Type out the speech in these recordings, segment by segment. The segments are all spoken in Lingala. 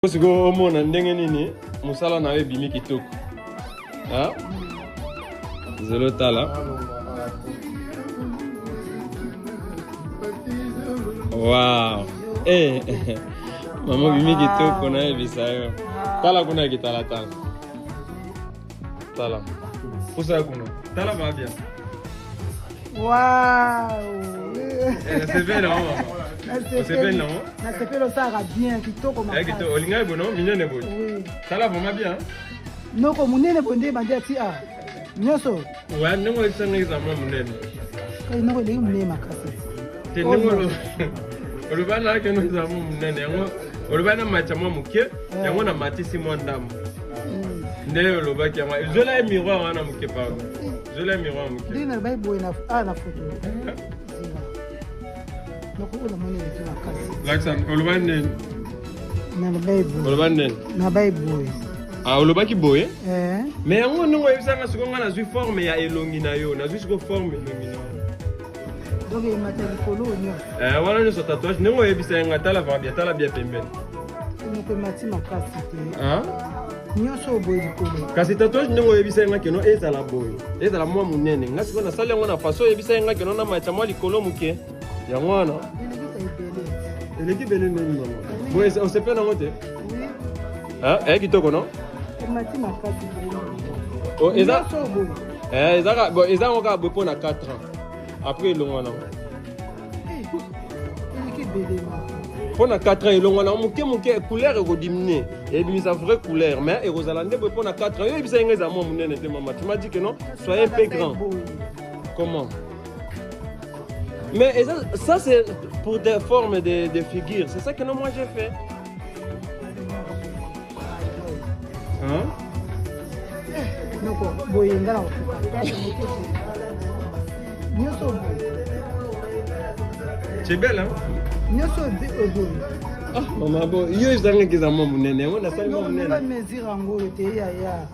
Sikoyo omona ndenge nini mosala na yo ebimi kitoko. Zelo tala. Wow. Eh. Mama obimi kitoko nayebisa yo. Tala kuna kitala tala. Tala. Pusa kuna. Tala ba bien. Wow. Nasepeli nango mama. Osepeli nango? Nasepeli osalaka bien kitoko makasi. Olingaki bono minene boye. Oui. Tala vraiment bien. Noko munene boye nde ebandi ati a nyonso. Ouais, ndenge oyebisa ndenge eza mwa monene. Kasi noko eleki monene makasi. Te ndenge oloba na keno eza mwa monene yango oloba na matya mwa moke yango na matisi mwa ndambo. Nde olobaki yango ezwela ye miroir wana moke pardon. Zwela ye miroir moke. Ndenge nalobaki boye na a na foto. Noko oyo namoni eleki makasi. Lakisa oloba nini? Nalobaki boye. Oloba nini? Nalobaki boye. Ah, olobaki boye? Eh. Mais yango ndenge oyebisanga sikoyo ngai nazwi forme ya elongi na yo, nazwi sikoyo forme elongi na yo. Donc emata likolo nyonso. Eh, wana nyonso tatouage ndenge oyebisa nga tala bien, tala bien pembeni. Noko emati makasi te. Ah? Nyonso boye likolo. Kasi tatouage ndenge oyebisa nga keno ezala boye, ezala mwa monene. Nga sikoyo nasali yango na façon oyebisa nga keno namatisa mwa likolo moke. Yango wana. Eleki ebele ndenge mama. Boye osepeli nango te? Ah, eh kitoko non? Emati makasi. Oh, eza eh eza bon eza ngo kaka boye mpo na 4 ans. Après elongwa nango. Eleki ebele. Mpo na 4 ans elongwa nango moke moke couleur ekodiminuer. Ebimisa vraie couleur mais ekozala nde boye mpo na 4 ans. Yo oyebisa ye nga eza mwa monene te mama. Tu m'as dit que non, soyez un peu grand. Comment? Mais ça, ça c'est pour des formes de, de figures. C'est ça que non, moi j'ai fait. Hein? Noko, boye nga na kokoka. Nyonso boye. C'est belle, hein? Nyonso boye. Ah, maman, bon, yo ezangaki eza mwa monene yango nasali mwa monene. Ba mesure yango te yaya.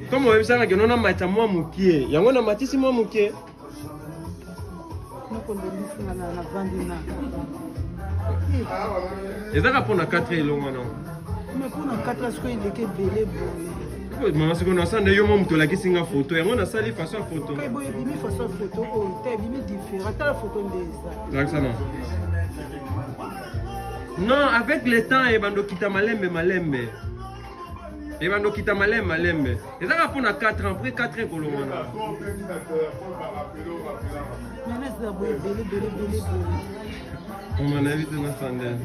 Comme oyebisaka keno namatisa mwa mokie yango namatisi mwa mokie. Ezaka mpona 4 elongo wana. Mais mpona 4 sikoyo eleki ebele boye. Mama sikoyo nasala nde yo mwa moto olakisi nga foto yango nasali façon ya foto. Boye ebimi façon ya foto oyo te ebimi différent tala foto nde eza. Lakisa na. Non, avec le temps ebanda okita malembe malembe. Ebanda okita malembe malembe. Ezaka mpona 4 ans, après 4 ans ekolongwana. Mama nayebi te na sandel.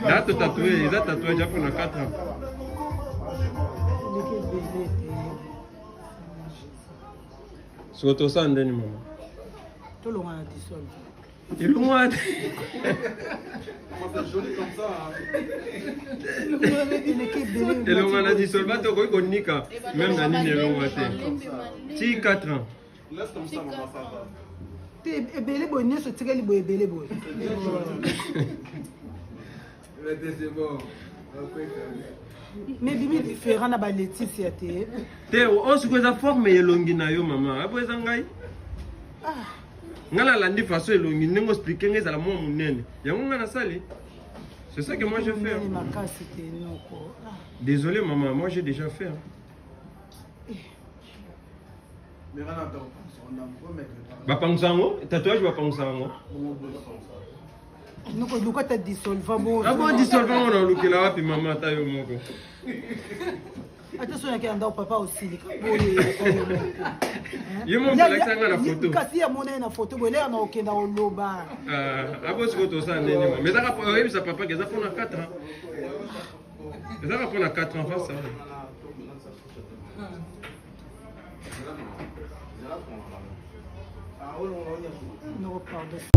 Dato tatoué, eza tatouage ya mpona 4 ans. Sikoyo tosala ndeni mama? Tolongwa na dissolve. Elongwa te. Elongwa na dissolva te okoki konika meme na nini elongwa te. Ti 4 ans. Te ebele boye nyonso etikali boye ebele boye. Mais bimi différent na ba Laetitia te. Te oyo sikoyo eza forme ya elongi na yo mama. Apo eza ngai? Ah. Nga nalandi façon elongi ndenge oexplike nga ezala mwa monene yango nga nasali. C'est ça que moi je fais. Makasi te noko. Désolé maman, moi j'ai déjà fait. Hein. Bapangusa yango, tatouage bapangusa yango. Noko luka ta dissolvant bo. Ah bon dissolvant on olukela wapi mama ata yo moko. Ata soki nakenda ndako papa osilika boye. Ye moko alakisa nga na photo. Kasi ya mona ye na photo boye lera na okenda oloba. Ah, abo sikoyo tosala ndenge nini? Mais ezaka oyebisa papa ke eza mpona 4 ans. Ezaka mpona 4 ans face. Noko pardon.